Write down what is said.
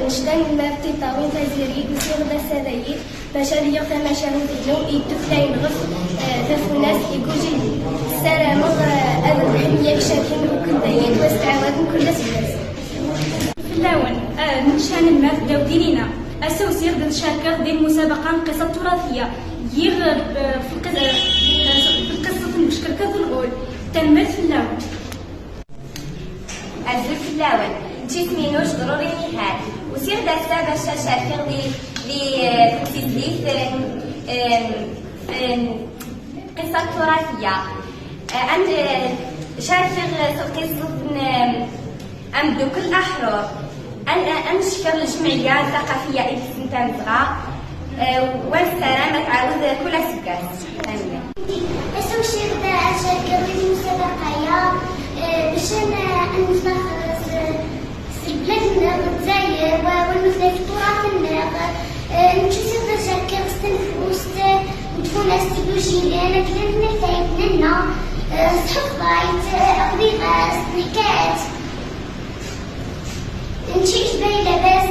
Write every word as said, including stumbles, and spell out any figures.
Necda n Tiṭṭawin Taziri, usiɣ-d ass-a dayi bac ad geɣ tamacahut-inu i ddukla-ineɣ, eh, tafunast igujilen. Ssarameɣ, eh, ad rebḥen yak cerken ukken dayi yettwastɛawaden kul aseggas. Fell-awen, eh, nečča anemmirt ddaw dinina. Ass-a usiɣ-d ad cerkeɣ di lmusabaqa n lqisa turafiya. Giɣ, eh, fi lqis-, eh, fi lqisṭ n Beckerka d Lɣul. Tanemmirt fell-awen. Azul fell-awen. Nečča isem-inu Jedruri Mihal. Usiɣ-d ass-a bac ad cerkeɣ di, di, eh, temsizlit, eh, eh, eh, qisa turafiya. Eh, ad, eh, cerkeɣ s lqisṭ n, eh, ameddukel Aḥrur. Ad, ad, ad ncekker ljemɛiyya ttaqafiya i Ksent Amezɣa, eh, wa nessaram ad tɛawed kul aseggas. Tanemmirt. Ass-a usiɣ-d ad cerkeɣ di lmusabaqa-ya, eh, bac ad, ad neftex s, s lbelad-nneɣ Lezzayer, wa, wa nutni f turaft-nneɣ. Eh, nečča usiɣ-d ad cerkeɣ s tenfust n tfunast igujilen, akken ad neftex tayet-nneɣ, eh, s tḥefḍayt, eh, akked iɣes, lḥikayat. Nečča-k bay labas.